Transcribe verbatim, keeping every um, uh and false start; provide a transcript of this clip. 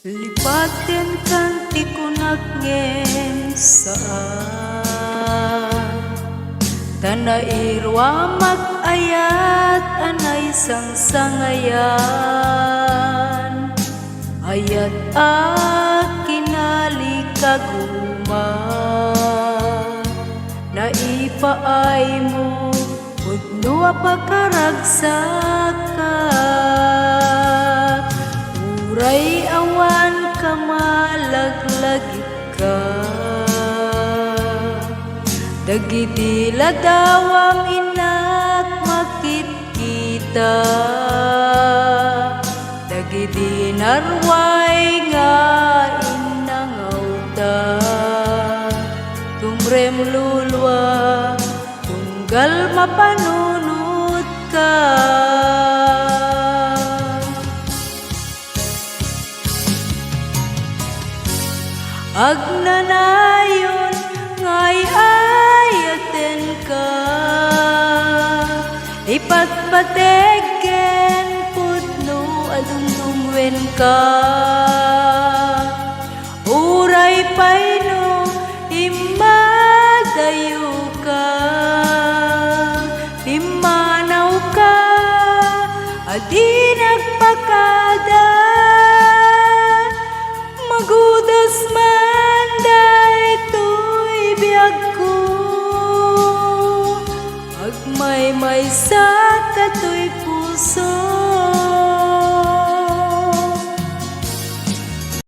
Lipatenkan ti kunak ngem saan, ta nairuamak ayat a naisangsangayan, ayat a kinalikaguma, naipaaymo pudno a pakaragsakkak. Uray awan ka malaglagitka, dagidi ladawam innak makitkita, dagidi naruay nga innangawta, tumrem lulua, tunggal mapanunotka. Agnanayon nga ay-ayatenka, ipatpateg ken pudno a dumdumwenka. Uray pay no immadayoka, pimmanawka a di